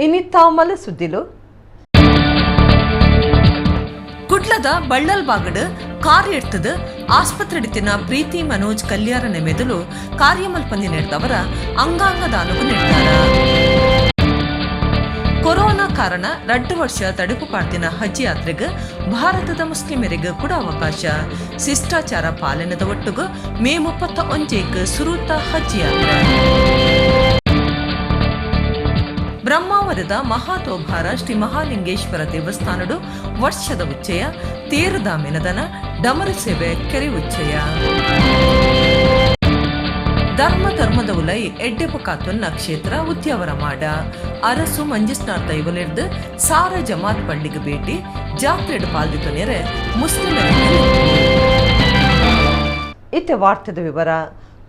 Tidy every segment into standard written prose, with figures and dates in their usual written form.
ಇನಿ ತಾಮಲ ಸುದ್ದಿಲು. ಕುಡ್ಲದ ಬಳ್ಳಲ್ಬಾಗಡ್ ಕಾರ್ ಎಡ್ತದು ಆಸ್ಪತ್ರೆಡಿತ್ತಿನ ಪ್ರೀತಿ ಮನೋಜ್ ಕಲ್ಯಾರನ ಮೆದುಳು ಕಾರ್ಯಮಲ್ಪಂದಿ ನೆಡ್ದವರ ಅಂಗಾಂಗ ದಾನಗು ನಿರ್ಧಾರ. ಕೊರೋನಾ ಕಾರಣ 2 ವರ್ಷ ತಡುಪು ಪಾಡ್ದಿನ ಹಜ್ ಯಾತ್ರೆಗೆ ಭಾರತದ ಮುಸ್ಲಿಮರಿಗೆ ಕೂಡ ಅವಕಾಶ. ಶಿಷ್ಟಾಚಾರ ಪಾಲನೆದ ಒಟ್ಟುಗು ಮೇ 31ಕ್ಕೆ ಸುರೂತ ಹಜ್ ಯಾತ್ರೆ. ಬ್ರಹ್ಮಾವರದ ಮಹಾತೋಭಾರ ಶ್ರೀ ಮಹಾಲಿಂಗೇಶ್ವರ ದೇವಸ್ಥಾನಡು ವರ್ಷದ ಉಚ್ಚಯ. ತೇರುದ ಮೆನದನ, ಡಮರು ಸೇವೆ, ಕೆರೆ ಉಚ್ಚಯ. ಧರ್ಮ ಧರ್ಮದ ಉಲೈ ಎಡ್ಡೆಪು ಕಾತೊನ್ನ ಕ್ಷೇತ್ರ ಉದ್ಯಾವರ ಮಾಡ. ಅರಸು ಮಂಜಸ್ನಾರ್ ದೈವಲಿರ್ದು ಸಾರ ಜಮಾತ್ ಪಳ್ಳಿಗೆ ಭೇಟಿ. ಜಾತ್ರೆಡ್ ಪಾಲ್ದಿತೊನೆರೆ ಮುಸ್ಲಿಮರ. ಇತ್ತೆ ವಾರ್ತೆದ ವಿವರ.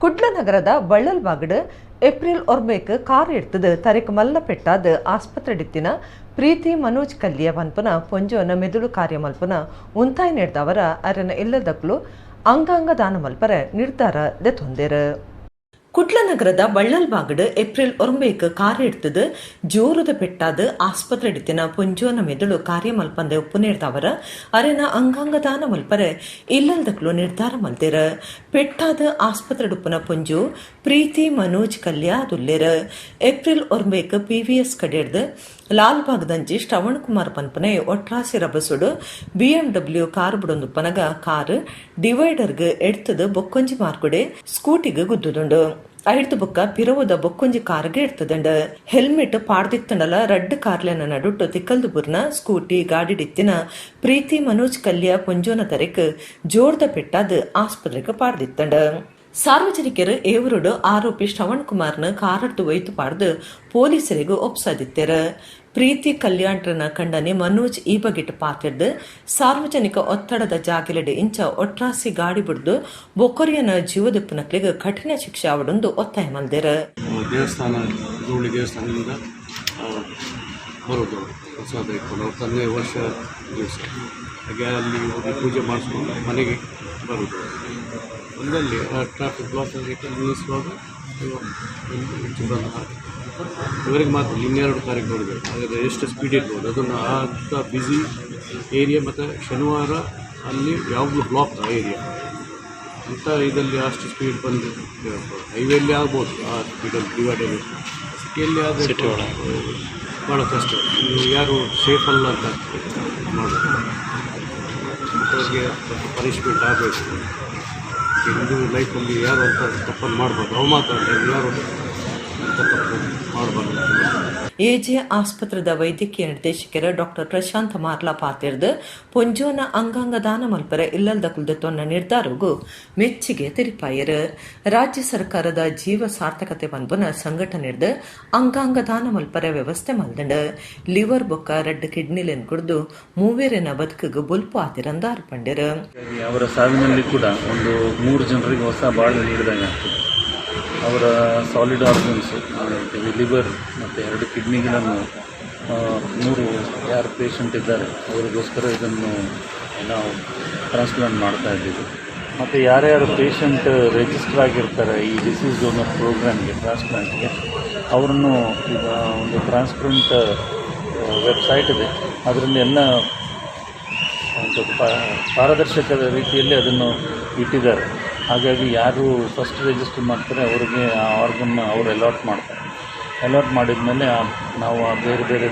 ಕುಡ್ಲ ನಗರದ ಬಳ್ಳಲ್ಬಾಗಡ್ ಏಪ್ರಿಲ್ ಒರ್ಮೇಕ್ ಕಾರ್ ಎಡ್ತದು ತರೆಕ್ ಮಲ್ಲ ಪೆಟ್ಟಾದ್ ಆಸ್ಪತ್ರೆಡಿತ್ತಿನ ಪ್ರೀತಿ ಮನೋಜ್ ಕಲ್ಯ ಪನ್ಪುನ ಪೊಂಜೋನ ಮೆದುಳು ಕಾರ್ಯ ಮಲ್ಪುನ ಉಂತಾಯಿ ನೆಡ್ದವರ ಅರೆನ ಇಲ್ಲದಕ್ಲು ಅಂಗಾಂಗ ದಾನ ಮಲ್ಪರೆ ನಿರ್ಧಾರ ದೆತೊಂದೆರ್. ಕುಡ್ಲ ನಗರದ ಬಳ್ಳಲ್ಬಾಗಡ್ ಏಪ್ರಿಲ್ ಒರ್ಂಬೇಕ್ ಕಾರ್ ಎಡ್ತದು ಜೋರುದ ಪೆಟ್ಟಾದ್ ಆಸ್ಪತ್ರೆಡಿತ್ತಿನ ಪೊಂಜೋನ ಮೆದುಳು ಕಾರ್ಯ ಮಲ್ಪಂದೆ ಉಪ್ಪುನೇರ್ದವರ ಅರೆನ ಅಂಗಾಂಗ ದಾನ ಮಲ್ಪರೆ ಇಲ್ಲಲ್ದಕ್ಲು ನಿರ್ಧಾರ ಮಲ್ದೆರ್. ಪೆಟ್ಟಾದ ಆಸ್ಪತ್ರೆಡುಪ್ಪುನ ಪೊಂಜು ಪ್ರೀತಿ ಮನೋಜ್ ಕಲ್ಯಾ ದುಲ್ಲೆರ್. ಏಪ್ರಿಲ್ ಒರ್ಂಬೇಕ್ ಪಿವಿಎಸ್ ಕಡೆರ್ದ್ ಲಾಲ್ಬಾಗ್ ದಂಚಿ ಶ್ರವಣ್ ಕುಮಾರ್ ಪನ್ಪನೆ ಒಟ್ರಾಸಿ ರಬಸುಡು ಬಿಎಂಡಬ್ಲ್ಯೂ ಕಾರ್ ಬುಡೊಂದುಪ್ಪನಗ ಕಾರ್ ಡಿವೈಡರ್ಗ್ ಎಡ್ತದು ಬೊಕ್ಕೊಂಜಿ ಮಾರ್ಗುಡೆ ಸ್ಕೂಟಿಗ್ ಗುದ್ದುದುಂಡು. ಐಡ್ದು ಬೊಕ್ಕ ಪಿರವುದ ಬೊಕ್ಕೊಂಜಿ ಕಾರ್ಗೆ ಎಡ್ತದಂಡ. ಹೆಲ್ಮೆಟ್ ಪಾಡ್ದಿತ್ತಂಡಲ ರಡ್ಡ್ ಕಾರ್ಲೆನ ನಡುಟ್ಟು ತಿಕ್ಕಲ್ದು ಬುರ್ನ ಸ್ಕೂಟಿ ಗಾಡಿಡಿತ್ತಿನ ಪ್ರೀತಿ ಮನೋಜ್ ಕಲ್ಯ ಪೊಂಜೋನ ತರೆಕ್ ಜೋರ್ದ ಪೆಟ್ಟಾದ್ ಆಸ್ಪತ್ರೆಗೆ ಪಾಡ್ದಿತ್ತಂಡ. ಸಾರ್ವಜನಿಕರು ಏವರುಡು ಆರೋಪಿ ಶ್ರವಣ್ ಕುಮಾರ್ನ ಕಾರಡ್ದು ಒಯ್ತು ಪಾಡ್ದು ಪೊಲೀಸರಿಗೆ ಒಪ್ಸಾದಿತ್ತೆರ್. ಪ್ರೀತಿ ಕಲ್ಯಾಣ್ರನ ಕಂಡನೆ ಮನೋಜ್ ಈ ಬಗೆಟ್ ಪಾತೆರ್ದು, ಸಾರ್ವಜನಿಕ ಒತ್ತಡದ ಜಾಗೆಲೆಡ್ ಇಂಚ ಒಟ್ರಾಸಿ ಗಾಡಿ ಬಿಡ್ದು ಬೊಕೊರಿಯನ ಜೀವದೆಪ್ಪುನಕ್ಲೆಗ್ ಕಠಿಣ ಶಿಕ್ಷೆ ಆವಡೊಂದು ಒತ್ತಾಯ ಮಲ್ದೆರ್. ದೇವಸ್ಥಾನ, ಜೋಳಿ ದೇವಸ್ಥಾನದಿಂದ ಬರೋದು ಅವರು ಪ್ರಸಾದ ಇಟ್ಕೊಂಡು. ಅವ್ರ ತಂದೆ ವರ್ಷ ದಿವಸ ಹಾಗೆ ಅಲ್ಲಿ ಹೋಗಿ ಪೂಜೆ ಮಾಡಿಸ್ಕೊಂಡು ಮನೆಗೆ ಬರೋದು. ಒಂದಲ್ಲಿ ಟ್ರಾಫಿಕ್ ಬ್ಲಾಕ್ ಆಗಿತ್ತು. ನಿಲ್ಲಿಸುವಾಗ ಇವ ಒಂದು ಹೆಚ್ಚು ಬಂದ ಹಾಗೆ. ಇವರಿಗೆ ಮಾತ್ರ ಅಲ್ಲ, ಇನ್ನೆರಡು ಕಾರಿಗೆ ನೋಡಬೇಕು. ಹಾಗಾದರೆ ಎಷ್ಟು ಸ್ಪೀಡ್ ಇರ್ಬೋದು ಅದನ್ನು? ಅಂಥ ಬ್ಯುಸಿ ಏರಿಯಾ ಮತ್ತು ಶನಿವಾರ ಅಲ್ಲಿ ಯಾವಾಗಲೂ ಬ್ಲಾಕ್ ಆ ಏರಿಯಾ. ಅಂಥ ಇದರಲ್ಲಿ ಅಷ್ಟು ಸ್ಪೀಡ್ ಬಂದು ಹೈವೇಯಲ್ಲಿ ಆಗ್ಬೋದು ಆ ಸ್ಪೀಡಲ್ಲಿ ಡಿವೈಡರ್. ಸಿಟಿಯಲ್ಲಿ ಆದರೆ ಭಾಳ ಕಷ್ಟ. ಇನ್ನು ಯಾರು ಸೇಫ್ ಅಲ್ಲ ಅಂತ ಆಗ್ತದೆ. ಮಾಡೋದು ಅಂಥವ್ರಿಗೆ ಸ್ವಲ್ಪ ಪನಿಷ್ಮೆಂಟ್ ಆಗಬೇಕು. ಇಂದು ಲೈಫಲ್ಲಿ ಯಾರು ಅಂತ ತಪ್ಪನ್ನು ಮಾಡಬಾರ್ದು. ಅವು ಮಾತ್ರ ಅಲ್ಲ, ಯಾರು ಅಂಥ ತಪ್ಪು ಮಾಡಬಾರ್ದು ಅಂತ. ಎಜೆ ಆಸ್ಪತ್ರೆದ ವೈದ್ಯಕೀಯ ನಿರ್ದೇಶಕರ ಡಾಕ್ಟರ್ ಪ್ರಶಾಂತ್ ಮಾರ್ಲಾ ಪಾತೆರ್ದು, ಪೊಂಜೋನ ಅಂಗಾಂಗ ದಾನ ಮಲ್ಪರೆ ಇಲ್ಲಲ್ದ ಕುಲ್ದೆತೊನ್ನ ನಿರ್ಧಾರಗು ಮೆಚ್ಚುಗೆ ತೆರಿಪಾಯರು. ರಾಜ್ಯ ಸರ್ಕಾರದ ಜೀವ ಸಾರ್ಥಕತೆ ಪನ್ಪುನ ಸಂಘಟನೆರ್ದ್ ಅಂಗಾಂಗ ದಾನ ಮಲ್ಪರೆ ವ್ಯವಸ್ಥೆ ಮಲ್ದಂಡ್. ಲಿವರ್ ಬೊಕ್ಕ ರಡ್ಡ್ ಕಿಡ್ನಿಲೆನ್ ಕುಡ್ದು ಮೂವೆರೆನ ಬದುಕುಗು ಬೊಲ್ಪು ಆತಿರಂದ ಪಂಡೆರ್. ಹಾಗಾಗಿ ಅವರ ಸಾವಿನಲ್ಲಿ ಕೂಡ ಒಂದು ಮೂರು ಜನರಿಗೆ ಹೊಸ ಬಾಳು ನೀಡಿದಂಗೆ ಆಗ್ತದೆ. ಅವರ ಸಾಲಿಡ್ ಆರ್ಗನ್ಸ್ ನಾವು ಹೇಳ್ತೀವಿ, ಲಿವರ್ ಮತ್ತು ಎರಡು ಕಿಡ್ನಿಗಳನ್ನು, ಮೂರು ಯಾರು ಪೇಷಂಟ್ ಇದ್ದಾರೆ ಅವರಿಗೋಸ್ಕರ ಇದನ್ನು ನಾವು ಟ್ರಾನ್ಸ್ಪ್ಲಾಂಟ್ ಮಾಡ್ತಾ ಇದ್ದೀವಿ. ಮತ್ತು ಯಾರ್ಯಾರು ಪೇಷಂಟ್ ರಿಜಿಸ್ಟರ್ ಆಗಿರ್ತಾರೆ ಈ ಡಿಸೀಸ್ ಡೋನರ್ ಪ್ರೋಗ್ರಾಮ್ಗೆ, ಟ್ರಾನ್ಸ್ಪ್ಲಾಂಟ್ಗೆ, ಅವರನ್ನು ಈಗ ಒಂದು ಟ್ರಾನ್ಸ್ಪರೆಂಟ್ ವೆಬ್ಸೈಟ್ ಇದೆ. ಅದರಲ್ಲಿ ಎಲ್ಲ ಒಂದು ಪಾರದರ್ಶಕ ರೀತಿಯಲ್ಲಿ ಅದನ್ನು ಇಟ್ಟಿದ್ದಾರೆ. ಹಾಗಾಗಿ ಯಾರು ಫಸ್ಟ್ ರಿಜಿಸ್ಟರ್ ಮಾಡ್ತಾರೆ, ಅವರಿಗೆ ಆ ಆರ್ಗನ್ನ ಅವರು ಅಲಾಟ್ ಮಾಡ್ತಾರೆ. ಅಲಾಟ್ ಮಾಡಿದ ಮೇಲೆ ನಾವು ಆ ಬೇರೆ ಬೇರೆ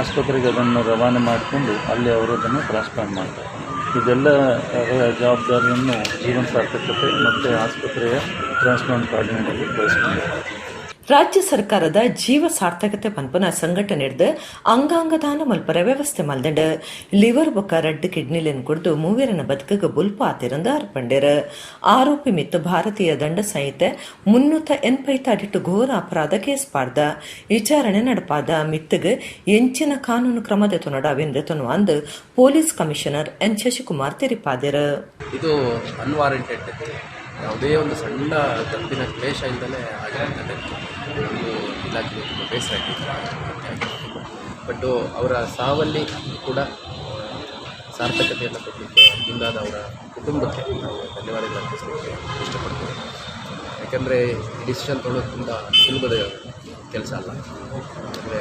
ಆಸ್ಪತ್ರೆಗೆ ಅದನ್ನು ರವಾನೆ ಮಾಡಿಕೊಂಡು ಅಲ್ಲಿ ಅವರು ಅದನ್ನು ಟ್ರಾನ್ಸ್ಪ್ಲಾಂಟ್ ಮಾಡ್ತಾರೆ. ಇದೆಲ್ಲ ಜವಾಬ್ದಾರಿಯನ್ನು ಜೀವನ ಸಾರ್ಥಕತೆ ಮತ್ತು ಆಸ್ಪತ್ರೆಯ ಟ್ರಾನ್ಸ್ಪ್ಲಾಂಟ್ ಕೋಆರ್ಡಿನೇಟರ್ ವಹಿಸ್ಕೊಂಡಿದ್ದಾರೆ. ರಾಜ್ಯ ಸರ್ಕಾರದ ಜೀವ ಸಾರ್ಥಕತೆ ಪನ್ಪುನ ಸಂಘಟನೆರ್ದ್ ಅಂಗಾಂಗ ದಾನ ಮಲ್ಪರ ವ್ಯವಸ್ಥೆ ಮಲ್ದಂಡ್. ಲಿವರ್ ಬೊಕ್ಕ ರಡ್ಡ್ ಕಿಡ್ನಿಲೆನ್ ಕುಡ್ದು ಮೂವೆರನ ಬದುಕುಗ ಬೊಲ್ಪು ಆತಿರಂದ ಅರ್ಪಂಡೆರ್. ಆರೋಪಿ ಮಿತ್ತು ಭಾರತೀಯ ದಂಡ ಸಂಹಿತೆ 380 ಅಡಿಟ್ಟು ಘೋರ ಅಪರಾಧ ಕೇಸ್ ಪಾಡ್ದ ವಿಚಾರಣೆ ನಡಪಾದ. ಮಿತ್ತಗ್ ಎಂಚಿನ ಕಾನೂನು ಕ್ರಮ ದೆತೊನಡ ಅವೆನ್ ದೆತೊನುವ ಪೊಲೀಸ್ ಕಮಿಷನರ್ ಎನ್ ಶಶಿಕುಮಾರ್ ತೆರಿಪಾದೆರ್. ಇದು ಅನ್ವಾರಂಟೆಡ್ ಡೆತ್. ಯಾವುದೇ ಒಂದು ಸಣ್ಣ ತಪ್ಪಿನ ಕ್ಲೇಶ ಇಲ್ಲದೇ ಆಗಿರೋಂಥ ಡೆತ್. ನಮಗೂ ಇಲಾಖೆಗೆ ತುಂಬ ಬೇಸರ ಆಗಿದೆ. ಬಟ್ ಅವರ ಸಾವಲ್ಲಿ ಕೂಡ ಸಾರ್ಥಕತೆಯನ್ನು ಕೊಡಲಿಕ್ಕೆ ಮುಂದಾದ ಅವರ ಕುಟುಂಬಕ್ಕೆ ನಾವು ಧನ್ಯವಾದಗಳು ಅರ್ಪಿಸಲಿಕ್ಕೆ ಇಷ್ಟಪಡ್ತೇವೆ. ಯಾಕೆಂದರೆ ಈ ಡಿಸಿಷನ್ ತೊಗೊಳೋದು ತುಂಬ ಸುಲಭದ ಕೆಲಸ ಅಲ್ಲ. ಅಂದರೆ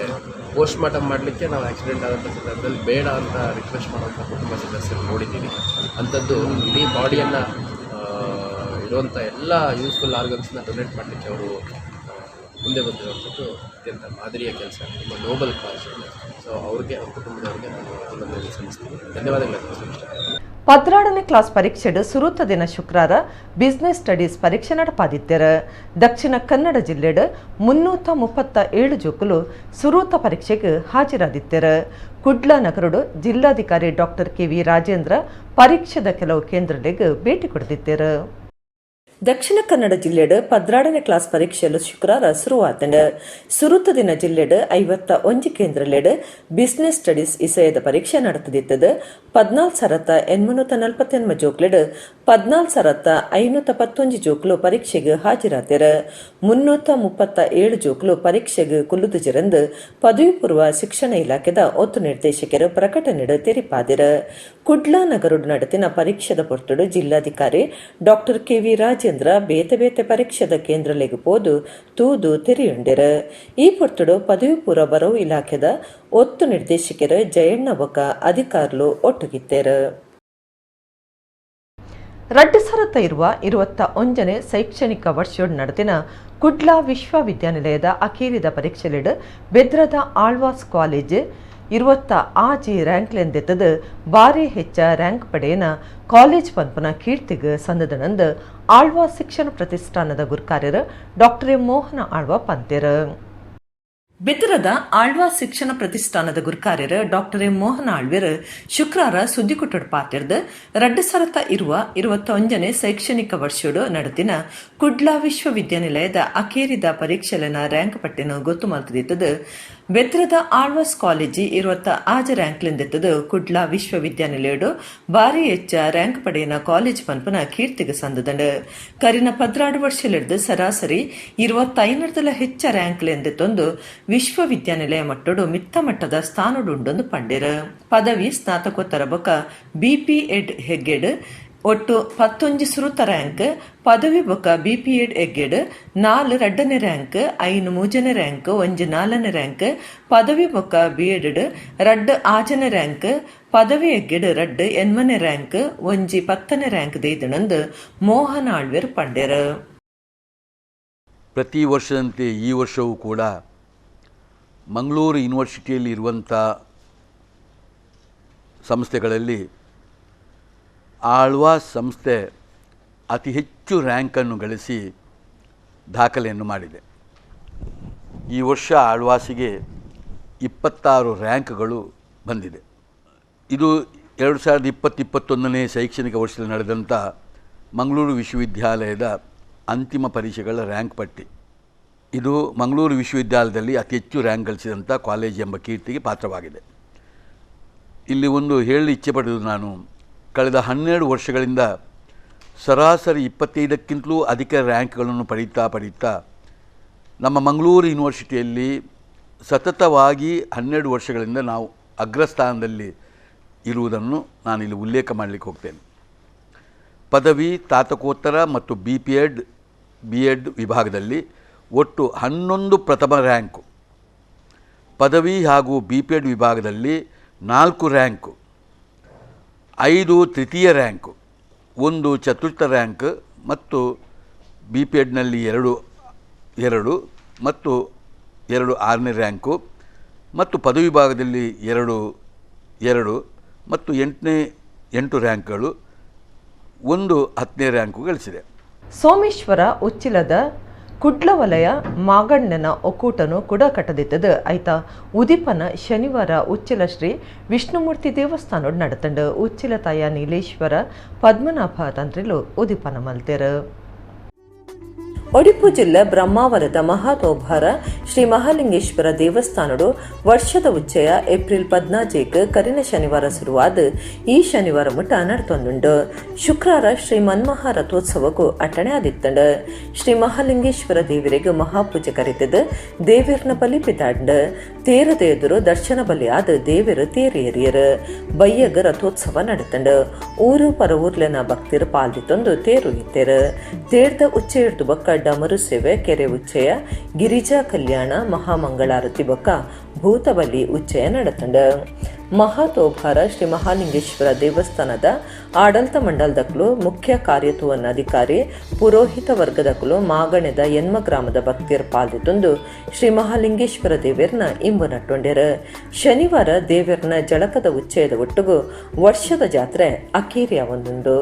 ಪೋಸ್ಟ್ ಮಾರ್ಟಮ್ ಮಾಡಲಿಕ್ಕೆ ನಾವು ಆಕ್ಸಿಡೆಂಟ್ ಆದಂಥ ಸಂದರ್ಭದಲ್ಲಿ ಬೇಡ ಅಂತ ರಿಕ್ವೆಸ್ಟ್ ಮಾಡುವಂಥ ಕುಟುಂಬ ಸದಸ್ಯರು ನೋಡಿದ್ದೀವಿ. ಅಂಥದ್ದು ಇಡೀ ಬಾಡಿಯನ್ನು ಇರುವಂಥ ಎಲ್ಲ ಯೂಸ್ಫುಲ್ ಆರ್ಗನ್ಸ್ನ ಡೊನೇಟ್ ಮಾಡಲಿಕ್ಕೆ ಅವರು ಮುಂದೆ ಬಂದಿರುವಂಥದ್ದು ಅತ್ಯಂತ ಮಾದರಿಯ ಕೆಲಸ, ತುಂಬ ನೋಬಲ್ ಕಾಸ್. ಸೊ ಅವ್ರಿಗೆ, ಅವ್ರ ಕುಟುಂಬದವ್ರಿಗೆ ನಾನು ಅಭಿನಂದನೆ ಸಲ್ಲಿಸ್ತೀನಿ, ಧನ್ಯವಾದಗಳು ಅರ್ಪಿಸ್ತೀನಿ. 12ನೇ ಕ್ಲಾಸ್ ಪರೀಕ್ಷೆಡು ಸುರುತ ದಿನ ಶುಕ್ರಾರ ಬಿಸ್ನೆಸ್ ಸ್ಟಡೀಸ್ ಪರೀಕ್ಷೆ ನಡಪಾದಿತ್ತೆರ್. ದಕ್ಷಿಣ ಕನ್ನಡ ಜಿಲ್ಲೆಡು 337 ಜೋಕುಲು ಸುರೂತ ಪರೀಕ್ಷೆಗೆ ಹಾಜರಾದಿತ್ತೆರ್. ಕುಡ್ಲ ನಗರಡು ಜಿಲ್ಲಾಧಿಕಾರಿ ಡಾಕ್ಟರ್ ಕೆವಿ ರಾಜೇಂದ್ರ ಪರೀಕ್ಷೆದ ಕೆಲವು ಕೇಂದ್ರಗಳಿಗೆ ಭೇಟಿ ಕೊಡ್ದಿತ್ತೆರ್. ದಕ್ಷಿಣ ಕನ್ನಡ ಜಿಲ್ಲೆಡ್ 12ನೇ ಕ್ಲಾಸ್ ಪರೀಕ್ಷೆಲು ಶುಕ್ರಾರ ಶುರುವಾತಂಡ್. ಸುರುತ ದಿನ ಜಿಲ್ಲೆಡ್ 51 ಕೇಂದ್ರಲೆಡ್ ಬಿಸ್ನೆಸ್ ಸ್ಟಡೀಸ್ ಇಸಯದ ಪರೀಕ್ಷೆ ನಡೆತದಿತ್ತದು. 14,849 ಜೋಕ್ಲೆಡ್ 14,511 ಜೋಕ್ಲು ಪರೀಕ್ಷೆಗೆ ಹಾಜರಾತೆರ್. 337 ಜೋಕ್ಲು ಪರೀಕ್ಷೆಗೆ ಕುಲ್ಲುದುಜೆರೆಂದು ಪದವಿ ಪೂರ್ವ ಶಿಕ್ಷಣ ಇಲಾಖೆದ ಒತ್ತು ನಿರ್ದೇಶಕರು ಪ್ರಕಟಣೆಡ್ ತೆರಿಪಾದೆರ್. ಕುಡ್ಲ ನಗರಡ್ ನಡೆತಿನ ಪರೀಕ್ಷೆದ ಪೊರ್ತುಡು ಜಿಲ್ಲಾಧಿಕಾರಿ ಡಾಕ್ಟರ್ ಕೆವಿ ರಾಜೇಂದ್ರ ಬೇತೆ ಬೇತೆ ಪರೀಕ್ಷೆದ ಕೇಂದ್ರಲೆಗ್ ಪೋದು ತೂದು ತೆರಿಯುಂಡೆರ್. ಈ ಪೊರ್ತುಡು ಪದವಿ ಪೂರ್ವ ಬರವು ಇಲಾಖೆದ ಒತ್ತು ನಿರ್ದೇಶಕರು ಜಯಣ್ಣ ಬೊಕ ಅಧಿಕಾರಿಲು ಒಟ್ಟುಗಿತ್ತೇರು. 2021ನೇ ಶೈಕ್ಷಣಿಕ ವರ್ಷ ನಡೆದಿನ ಕುಡ್ಲ ವಿಶ್ವವಿದ್ಯಾನಿಲಯದ ಅಖೀರಿದ ಪರೀಕ್ಷೆಲೆಡ್ ಬೆದ್ರದ ಆಳ್ವಾಸ್ ಕಾಲೇಜ್ 26 ರ್ಯಾಂಕ್ಲೆಂದೆತ್ತದು ಭಾರಿ ಹೆಚ್ಚ ರ್ಯಾಂಕ್ ಪಡೆಯನ ಕಾಲೇಜ್ ಪನ್ಪುನ ಕೀರ್ತಿಗ್ ಸಂದದನಂದು ಆಳ್ವಾಸ್ ಶಿಕ್ಷಣ ಪ್ರತಿಷ್ಠಾನದ ಗುರ್ಕಾರ್ಯರು ಡಾಕ್ಟರ್ ಎಂ ಮೋಹನ ಆಳ್ವ ಪಂತೆರ್. ಬೆದ್ರದ ಆಳ್ವಾಸ್ ಶಿಕ್ಷಣ ಪ್ರತಿಷ್ಠಾನದ ಗುರುಕಾರ್ಯರು ಡಾಕ್ಟರ್ ಎಂ ಮೋಹನ ಆಳ್ವೆರ್ ಶುಕ್ರಾರ ಸುದ್ದಿಕುಟ್ಟಡ್ ಪಾತೆರ್ದ್, 2021ನೇ ಶೈಕ್ಷಣಿಕ ವರ್ಷಡು ನಡೆತಿನ ಕುಡ್ಲ ವಿಶ್ವವಿದ್ಯಾನಿಲಯದ ಅಖೇರಿದ ಪರೀಕ್ಷೆಲೆನ ರ್ಯಾಂಕ್ ಪಟ್ಟಿನ ಗೊತ್ತು ಮಲ್ತದಿತ್ತದು, ಬೆದ್ರದ ಆಳ್ವಾಸ್ ಕಾಲೇಜಿ 26 ರ್ಯಾಂಕ್ಲೆಂದೆತ್ತದು ಕುಡ್ಲ ವಿಶ್ವವಿದ್ಯಾನಿಲಯಡು ಭಾರಿ ಹೆಚ್ಚ ರ್ಯಾಂಕ್ ಪಡೆಯನ ಕಾಲೇಜ್ ಪನ್ಪುನ ಕೀರ್ತಿಗೆ ಸಂದದಂಡು. ಕರಿನ 12 ವರ್ಷಲಿಡ್ದು ಸರಾಸರಿ 25ರದಲ ಹೆಚ್ಚ ರ್ಯಾಂಕ್ಲೆಂದೆತ್ತೊಂದು ವಿಶ್ವವಿದ್ಯಾನಿಲಯ ಮಟ್ಟಡು ಮಿತ್ತ ಮಟ್ಟದ ಸ್ಥಾನಡುಂಡೊಂದು ಪಂಡೆರ್. ಪದವಿ, ಸ್ನಾತಕೋತ್ತರ ಬೊಕ ಬಿಪಿ ಎಡ್ ಹೆಗ್ಗೆಡ್ ಒಟ್ಟು 11 ಸುರುತ ರ್ಯಾಂಕ್, ಪದವಿ ಬೊಕ ಬಿಪಿ ಎಡ್ ಎಗ್ಗೆಡ್ 4 ರಡ್ಡನೇ ರ್ಯಾಂಕ್, 5 ಮೂಜನೇ ರ್ಯಾಂಕ್, 1 ನಾಲ್ಕನೇ ರ್ಯಾಂಕ್, ಪದವಿ ಬೊಕ ಬಿ ಎಡ್ 2 ಆಜನೇ ರ್ಯಾಂಕ್, ಪದವಿ ಎಗ್ಗೆಡ್ 2 ಎನ್ಮನೆ ರ್ಯಾಂಕ್, 1 10ನೇ ರ್ಯಾಂಕ್ ದೇದಣಂದು ಮೋಹನ ಆಳ್ವೆರ್ ಪಂಡೆರ್. ಪ್ರತಿ ವರ್ಷದಂತೆ ಈ ವರ್ಷವೂ ಕೂಡ ಮಂಗಳೂರು ಯೂನಿವರ್ಸಿಟಿಯಲ್ಲಿ ಇರುವಂಥ ಸಂಸ್ಥೆಗಳಲ್ಲಿ ಆಳ್ವಾಸ್ ಸಂಸ್ಥೆ ಅತಿ ಹೆಚ್ಚು ರ್ಯಾಂಕನ್ನು ಗಳಿಸಿ ದಾಖಲೆಯನ್ನು ಮಾಡಿದೆ. ಈ ವರ್ಷ ಆಳ್ವಾಸಿಗೆ 26 ರ್ಯಾಂಕ್ಗಳು ಬಂದಿದೆ. ಇದು 2020-21ನೇ ಶೈಕ್ಷಣಿಕ ವರ್ಷದಲ್ಲಿ ನಡೆದಂಥ ಮಂಗಳೂರು ವಿಶ್ವವಿದ್ಯಾಲಯದ ಅಂತಿಮ ಪರೀಕ್ಷೆಗಳ ರ್ಯಾಂಕ್ ಪಟ್ಟಿ. ಇದು ಮಂಗಳೂರು ವಿಶ್ವವಿದ್ಯಾಲಯದಲ್ಲಿ ಅತಿ ಹೆಚ್ಚು ರ್ಯಾಂಕ್ ಗಳಿಸಿದಂಥ ಕಾಲೇಜ್ ಎಂಬ ಕೀರ್ತಿಗೆ ಪಾತ್ರವಾಗಿದೆ. ಇಲ್ಲಿ ಒಂದು ಹೇಳಲು ಇಚ್ಛೆ ಪಡೆದು ನಾನು, ಕಳೆದ 12 ವರ್ಷಗಳಿಂದ ಸರಾಸರಿ 25ಕ್ಕಿಂತಲೂ ಅಧಿಕ ರ್ಯಾಂಕ್ಗಳನ್ನು ಪಡೀತಾ ಪಡೀತಾ ನಮ್ಮ ಮಂಗಳೂರು ಯೂನಿವರ್ಸಿಟಿಯಲ್ಲಿ ಸತತವಾಗಿ 12 ವರ್ಷಗಳಿಂದ ನಾವು ಅಗ್ರಸ್ಥಾನದಲ್ಲಿ ಇರುವುದನ್ನು ನಾನಿಲ್ಲಿ ಉಲ್ಲೇಖ ಮಾಡಲಿಕ್ಕೆ ಹೋಗ್ತೇನೆ. ಪದವಿ, ಸ್ನಾತಕೋತ್ತರ ಮತ್ತು B P Ed, B Ed ವಿಭಾಗದಲ್ಲಿ ಒಟ್ಟು 11 ಪ್ರಥಮ ರ್ಯಾಂಕು, ಪದವಿ ಹಾಗೂ B P Ed ವಿಭಾಗದಲ್ಲಿ 4 ರ್ಯಾಂಕು, 5 ತೃತೀಯ ರ್ಯಾಂಕು, 1 ಚತುರ್ಥ ರ್ಯಾಂಕ್ ಮತ್ತು ಬಿ ಪಿ ಎಡ್ನಲ್ಲಿ 2 2 ಮತ್ತು 2 ಆರನೇ ರ್ಯಾಂಕು ಮತ್ತು ಪದವಿ ವಿಭಾಗದಲ್ಲಿ 2 2 ಮತ್ತು 8 ರ್ಯಾಂಕ್ಗಳು, 1 10ನೇ ರ್ಯಾಂಕು ಗಳಿಸಿದೆ. ಸೋಮೇಶ್ವರ ಉಚ್ಚಿಲದ ಕುಡ್ಲ ವಲಯ ಮಾಗಣ್ಣನ ಒಕ್ಕೂಟನು ಕುಡ ಕಟ್ಟದಿತ್ತದು. ಐತ ಉದಿಪನ ಶನಿವಾರ ಉಚ್ಚಿಲ ಶ್ರೀ ವಿಷ್ಣುಮೂರ್ತಿ ದೇವಸ್ಥಾನಡ್ ನಡತಂಡು. ಉಚ್ಚಿಲ ತಾಯ ನೀಲೇಶ್ವರ ಪದ್ಮನಾಭ ತಂತ್ರಿಲು ಉದಿಪನ ಮಲ್ತೆರ್. ಒಡಿಪು ಜಿಲ್ಲೆ ಬ್ರಹ್ಮಾವರದ ಮಹಾತೋಭಾರ ಶ್ರೀ ಮಹಾಲಿಂಗೇಶ್ವರ ದೇವಸ್ಥಾನಡು ವರ್ಷದ ಉಚ್ಚಯ ಏಪ್ರಿಲ್ 14ಕ್ಕೆ ಕರಿನ ಶನಿವಾರ ಶುರುವಾದ ಈ ಶನಿವಾರ ಮುಟ್ಟ ನಡ್ತೊಂದುಂಡು. ಶುಕ್ರಾರ ಶ್ರೀ ಮನ್ಮಹ ರಥೋತ್ಸವಕ್ಕೂ ಅಟ್ಟಣೆ ಆದಿತ್ತಂಡು. ಶ್ರೀ ಮಹಾಲಿಂಗೇಶ್ವರ ದೇವರಿಗೆ ಮಹಾಪೂಜೆ ಕರಿತದ ದೇವಿರ್ನ ಬಲಿ ಪಿದಾಂಡ್. ತೇರದ ಎದುರು ದರ್ಶನ ಬಲಿ ಆದ ದೇವಿರು ತೇರು ಏರಿಯರು. ಬಯ್ಯಗ ರಥೋತ್ಸವ ನಡತಂಡು. ಊರು ಪರ ಊರ್ಲೆನ ಭಕ್ತಿರು ಪಾಲ್ದಿತ್ತೊಂದು ತೇರು ಇತ್ತೇರು. ತೇರ್ದ ಉಚ್ಚೆ ಹಿಡ್ದು ಬೊಕ್ಕ ಡಮರು ಸೇವೆ, ಕೆರೆ ಉಚ್ಚಯ, ಗಿರಿಜಾ ಕಲ್ಯಾಣ, ಮಹಾಮಂಗಳಾರತಿ ಬೊಕ್ಕ ಭೂತಬಲಿ ಉಚ್ಚಯ ನಡತಂಡ. ಮಹಾತೋಭಾರ ಶ್ರೀ ಮಹಾಲಿಂಗೇಶ್ವರ ದೇವಸ್ಥಾನದ ಆಡಳಿತ ಮಂಡಲದಕ್ಕಲು, ಮುಖ್ಯ ಕಾರ್ಯತ್ವವನ್ನು ಅಧಿಕಾರಿ, ಪುರೋಹಿತ ವರ್ಗದಕ್ಕಲು, ಮಾಗಣೆದ ಎನ್ಮ ಗ್ರಾಮದ ಭಕ್ತಿಯರ್ ಪಾಲ್ದಿತ್ತೊಂದು ಶ್ರೀ ಮಹಾಲಿಂಗೇಶ್ವರ ದೇವೆರ್ನ ಇಂಬು ನಟ್ಟೊಂಡೆರು. ಶನಿವಾರ ದೇವೆರ್ನ ಜಳಕದ ಉಚ್ಚಯದ ಒಟ್ಟುಗು ವರ್ಷದ ಜಾತ್ರೆ ಅಕೇರಿಯ ಒಂದುಂಡು.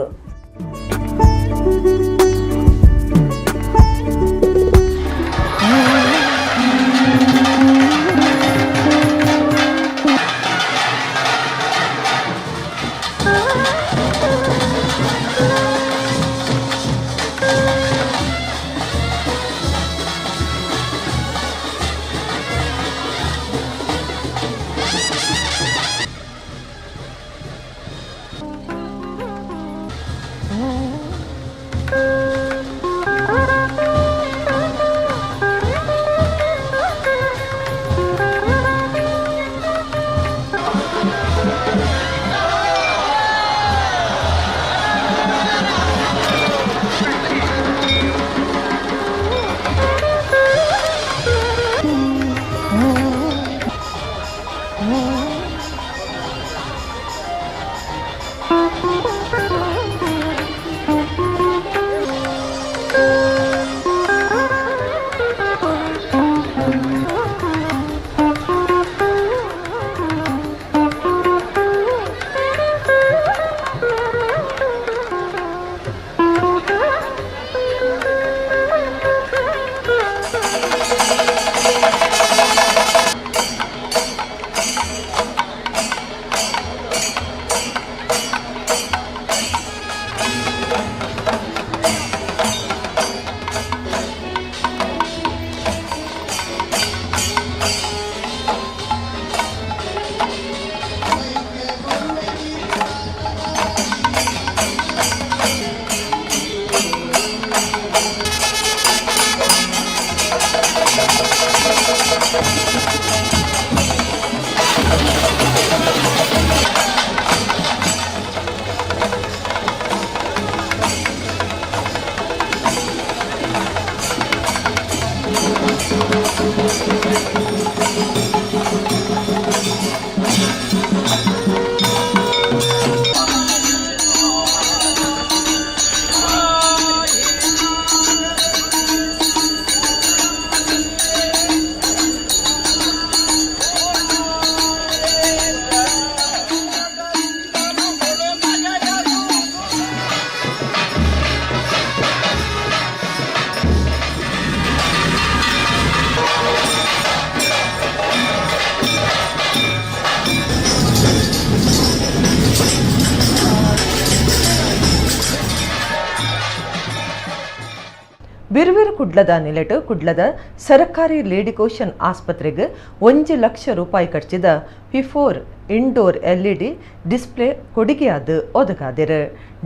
ಬಿರುವಿರು ಕುಡ್ಲದ ನಿಲೆಟು ಕುಡ್ಲದ ಸರಕಾರಿ ಲೇಡಿ ಕೋಶನ್ ಆಸ್ಪತ್ರೆಗೆ 1 ಲಕ್ಷ ರೂಪಾಯಿ ಖರ್ಚಿದ P4 indoor LED display ಕೊಡುಗೆಯಾದ ಒದಗಾದಿರು.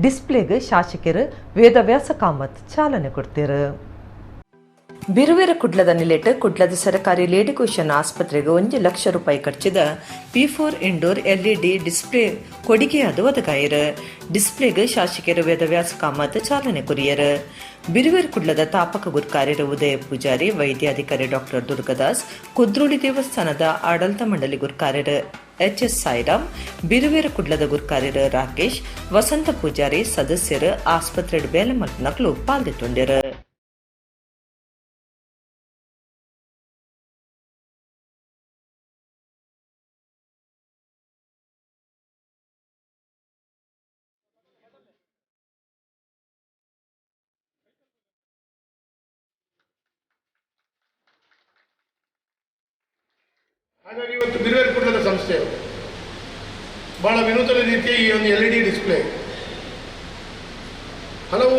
ಡಿಸ್ಪ್ಲೇಗೆ ಶಾಸಕರು ವೇದವ್ಯಾಸ ಕಾಮತ್ ಚಾಲನೆ ಕೊಡ್ತಿರು. ಬಿರುವಿರ ಕುಡ್ಲದ ನಿಲೆಟು ಕುಡ್ಲದ ಸರಕಾರಿ ಲೇಡಿ ಕೋಶನ್ ಆಸ್ಪತ್ರೆಗೆ 1 ಲಕ್ಷ ರೂಪಾಯಿ ಖರ್ಚಿದ P4 indoor LED display ಕೊಡುಗೆಯಾದ ಒದಗಾಯರು. ಡಿಸ್ಪ್ಲೇಗೆ ಶಾಸಕರು ವೇದವ್ಯಾಸ ಕಾಮತ್ ಚಾಲನೆ ಕೊರಿಯರು. ಬಿರುವೇರು ಕುಡ್ಲದ ತಾಪಕ ಗುರ್ಕಾರ್ಯರು ಉದಯ ಪೂಜಾರಿ, ವೈದ್ಯಾಧಿಕಾರಿ ಡಾಕ್ಟರ್ ದುರ್ಗದಾಸ್, ಕುದ್ರೋಳಿ ದೇವಸ್ಥಾನದ ಆಡಳಿತ ಮಂಡಳಿ ಗುರ್ಕಾರ್ಯರು ಎಚ್.ಎಸ್. ಸಾಯಿರಾಮ್, ಬಿರುವೇರು ಕುಡ್ಲದ ಗುರ್ಕಾರ್ಯರು ರಾಕೇಶ್, ವಸಂತ ಪೂಜಾರಿ ಸದಸ್ಯರು ಆಸ್ಪತ್ರೆ ಬೇಲೆ ಮಲ್ಪನಕ್ಲು ಪಾಲ್ದಿತ್ತೊಂಡೆರು. ಹಾಗಾಗಿ ಇವತ್ತು ಬಿರುವೇರು ಕುಡ್ಲದ ಸಂಸ್ಥೆ ಭಾಳ ವಿನೂತನ ರೀತಿಯ ಈ ಒಂದು LED display ಹಲವು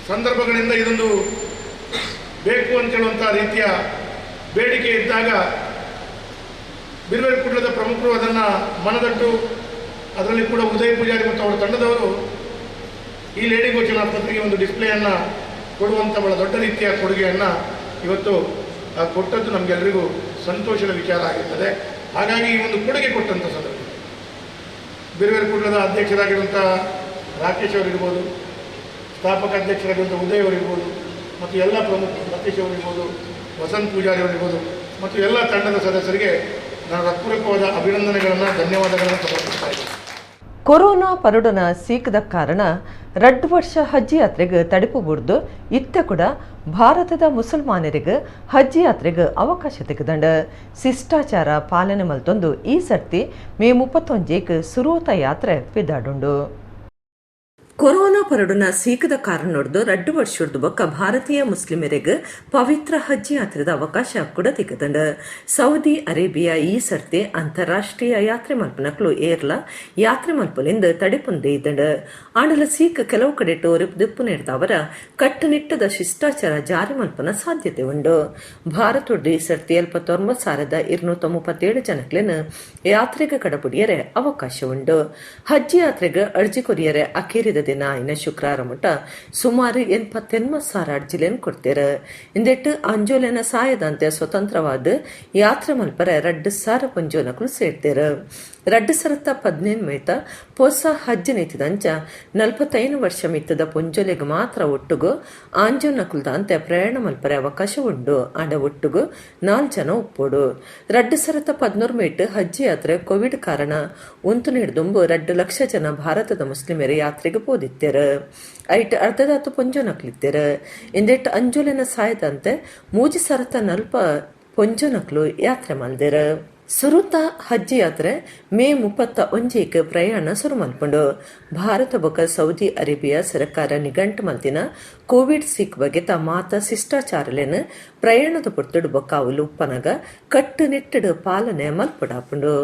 ಸಂದರ್ಭಗಳಿಂದ ಇದೊಂದು ಬೇಕು ಅಂತೇಳುವಂಥ ರೀತಿಯ ಬೇಡಿಕೆ ಇದ್ದಾಗ ಬಿರುವೇರು ಕುಡ್ಲದ ಪ್ರಮುಖರು ಅದನ್ನು ಮನದಟ್ಟು, ಅದರಲ್ಲಿ ಕೂಡ ಉದಯ ಪೂಜಾರಿ ಮತ್ತು ಅವರ ತಂಡದವರು ಈ ಲೇಡಿ ಕೋಚಿನ ಆಸ್ಪತ್ರೆಗೆ ಒಂದು ಡಿಸ್ಪ್ಲೇಯನ್ನು ಕೊಡುವಂಥ ಭಾಳ ದೊಡ್ಡ ರೀತಿಯ ಕೊಡುಗೆಯನ್ನು ಇವತ್ತು ಕೊಟ್ಟದ್ದು ನಮಗೆಲ್ಲರಿಗೂ ಸಂತೋಷದ ವಿಚಾರ ಆಗಿರ್ತದೆ. ಹಾಗಾಗಿ ಈ ಒಂದು ಕೊಡುಗೆ ಕೊಟ್ಟಂಥ ಸಂದರ್ಭ ಬಿರುವೇರು ಕುಡ್ಲದ ಅಧ್ಯಕ್ಷರಾಗಿರುವಂಥ ರಾಕೇಶ್ ಅವರಿರ್ಬೋದು, ಸ್ಥಾಪಕ ಅಧ್ಯಕ್ಷರಾಗಿರುವಂಥ ಉದಯ್ ಅವರಿರ್ಬೋದು, ಮತ್ತು ಎಲ್ಲ ಪ್ರಮುಖ ಲತೀಶ್ ಅವರಿರ್ಬೋದು, ವಸಂತ್ ಪೂಜಾರಿ ಅವರಿರ್ಬೋದು ಮತ್ತು ಎಲ್ಲ ತಂಡದ ಸದಸ್ಯರಿಗೆ ನಾನು ಹೃತ್ಪೂರ್ವಕವಾದ ಅಭಿನಂದನೆಗಳನ್ನು, ಧನ್ಯವಾದಗಳನ್ನು ಸಮರ್ಪಿಸ್ತಾ ಇದ್ದೀನಿ. ಕೊರೋನಾ ಪರಡುನ ಸೀಕದ ಕಾರಣ 2 ವರ್ಷ ಹಜ್ ಯಾತ್ರೆಗೆ ತಡಿಪು ಬುಡ್ದು ಇತ್ತ ಕೂಡ ಭಾರತದ ಮುಸಲ್ಮಾನರಿಗೆ ಹಜ್ ಯಾತ್ರೆಗೆ ಅವಕಾಶ ತೆಗೆದಂಡ ಶಿಷ್ಟಾಚಾರ ಪಾಲನೆ ಮಲ್ತೊಂದು ಈ ಸರ್ತಿ ಮೇ 31ಕ್ಕೆ ಸುರೂತ ಯಾತ್ರೆ ಪಿದಾಡುಂಡು. ಕೊರೋನಾ ಪರಡುನ ಸೀಕದ ಕಾರಣೊಡ್ದು 2 ವರ್ಷದ ಬೊಕ್ಕ ಭಾರತೀಯ ಮುಸ್ಲಿಮರಿಗೆ ಪವಿತ್ರ ಹಜ್ ಯಾತ್ರೆದ ಅವಕಾಶ ಕೂಡ ತಿಕ್ಕದಂಡ. ಸೌದಿ ಅರೇಬಿಯಾ ಈ ಸರ್ತಿ ಅಂತಾರಾಷ್ಟ್ರೀಯ ಯಾತ್ರೆ ಮಲ್ಪನಕ್ಲು ಏರ್ಲ ಯಾತ್ರೆ ಮಲ್ಪಲಿಂದ ತಡೆಪುಂದೆ ಇದ್ದಂಡ. ಆಂಡಲ ಸೀಕ ಕೆಲವು ಕಡೆ ಟೋರಿಪ್ ದಿಪ್ಪು ನೀಡ್ದವರ ಕಟ್ಟುನಿಟ್ಟದ ಶಿಷ್ಟಾಚಾರ ಜಾರಿ ಮಲ್ಪನ ಸಾಧ್ಯತೆ ಉಂಡು. ಭಾರತೊಡ್ದು ಈ ಸರ್ತಿ 79,237 ಜನಕ್ಲೆನ ಯಾತ್ರೆಗೆ ಕಡಪುಡಿಯರೆ ಅವಕಾಶ ಉಂಡು. ಹಜ್ ಯಾತ್ರೆಗೆ ಅರ್ಜಿ ಕೊರಿಯರೆ ಅಖೇರಿದ ದಿನ ಇನ್ನ ಶುಕ್ರವಾರ ಮುಟ್ಟ ಸುಮಾರು 88,000 ಅರ್ಜಿಲೇನು ಕೊಡ್ತೇರೆ. ಇಂದೆಟ್ಟು ಅಂಜೋಲೆನ ಸಾಯದಂತೆ ಸ್ವತಂತ್ರವಾದ ಯಾತ್ರೆ ಮಲ್ಪರೆ 2,000 ಪಂಜೋನಕುಲು ಸೇರ್ತೇರೆ. 2018 ಮೇತ ಪೊಸ ಹಜ್ ನೀತಿದಂಚ 45 ವರ್ಷ ಮಿತ್ತದ ಪೊಂಜೋಲೆಗೆ ಮಾತ್ರ ಒಟ್ಟುಗು ಆಂಜೋನಕುಲ್ದಂತೆ ಪ್ರಯಾಣ ಮಲ್ಪರೆ ಅವಕಾಶ ಉಂಡು. ಆಂಡ ಒಟ್ಟುಗು 4 ಜನ ಒಪ್ಪೋಡು. 2013 ಮೇಟ್ ಹಜ್ ಯಾತ್ರೆ ಕೋವಿಡ್ ಕಾರಣ ಉಂತು ನೀಡ್ದುಂಬು 2 ಲಕ್ಷ ಜನ ಭಾರತದ ಮುಸ್ಲಿಮರು ಯಾತ್ರೆಗೆ ಪೋದಿತ್ತೇರು. ಐಟ್ ಅರ್ಧದಾತು ಪೊಂಜೋನಕ್ಲಿತ್ತೇರು. ಇಂದೆಟ್ಟು ಅಂಜೋಲೆನ ಸಾಯದಂತೆ 3,040 ಪೊಂಜೋನಕ್ಲು ಯಾತ್ರೆ ಮಲ್ದೇರು. ಸುರುತ ಹಜ್ ಯಾತ್ರೆ ಮೇ 31ಕ್ಕೆ ಪ್ರಯಾಣ ಸುರು ಮಲ್ಪುಂಡು. ಭಾರತ ಬೊಕ ಸೌದಿ ಅರೇಬಿಯಾ ಸರ್ಕಾರ ನಿಘಂಟು ಮಲ್ತಿನ ಕೋವಿಡ್ ಸಿಕ್ ಬಗೆತ ಮಾತ ಶಿಷ್ಟಾಚಾರಲೇನು ಪ್ರಯಾಣದ ಪೊರ್ತುಡು ಬೊಕ್ಕ ಅವುಲು ಉಪ್ಪನಗ ಕಟ್ಟುನಿಟ್ಟಡು ಪಾಲನೆ ಮಲ್ಪುಡಾಪುಂಡು.